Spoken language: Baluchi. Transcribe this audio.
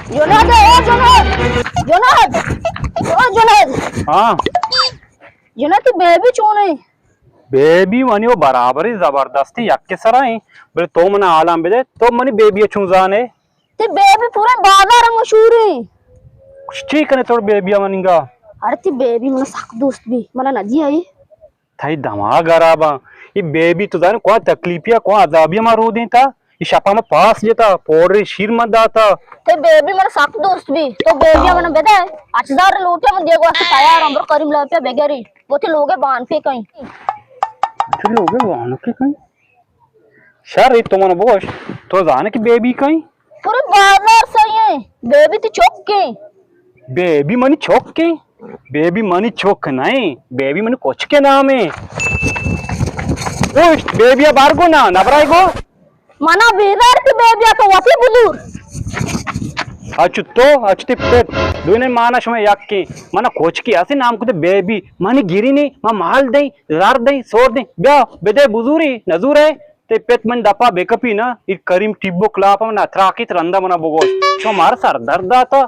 جنید، او جنید، جنید، او جنید۔ ہاں۔ جنید، تئی بیبی چون ایں؟ بیبی منی و برابری زبردستی یک سرا ایں، بلے تو منا حالاں بدے، تو منی بیبی چون زانے؟ تئی بیبی پورے بازار مشہور ایں۔ چی کنے تو بیبی منیگا؟ ارے تئی بیبی منا سک دوست بی، منا ندی آئی۔ تئی دماغ خراب ایں۔ اے بیبی تو زانے کواں تکلیفیا، کواں عذابیا ما رودینتا۔ اے شپا ما پاس جتا، پوڈری شیر ما داتا۔ تئی بیبی منا سک دوست بی۔ تو بیبی منا بدے۔ اچ ہزار لوٹیا من دیگو است تیار ایں، برو کریم لاپیا بگری۔ وتی لوگے بانکے کئیں۔ وتی لوگے بانکے کئیں؟ شر، اے تو منا بگوش، تو زانے کہ بیبی کئیں؟ پورے بازار سہی ایں، بیبی تئی چک ایں۔ بیبی منی چک ایں؟ بیبی منی چک نہ ایں، بیبی منی کچکے نام ایں۔ اوشت، بیبیا بار گو نا، نبرائے گو۔ منا بیزار تئی بیبیا، تو وتی بزور۔ اچ تو، اچ تئی پت، دوئینانی مانا شما یک ایں۔ منا کچکے ہستی نام کتے بیبی، منی گری نی، ما مال دئیں، زر دئیں، سور دئیں، بیا، بدے بزوری، نزورے۔ تئی پت من دپا بکپی نا، اے کریم ٹیبو کلاپ من اتراکیت رندا منا بگوش۔ چو مار سر درد داتا۔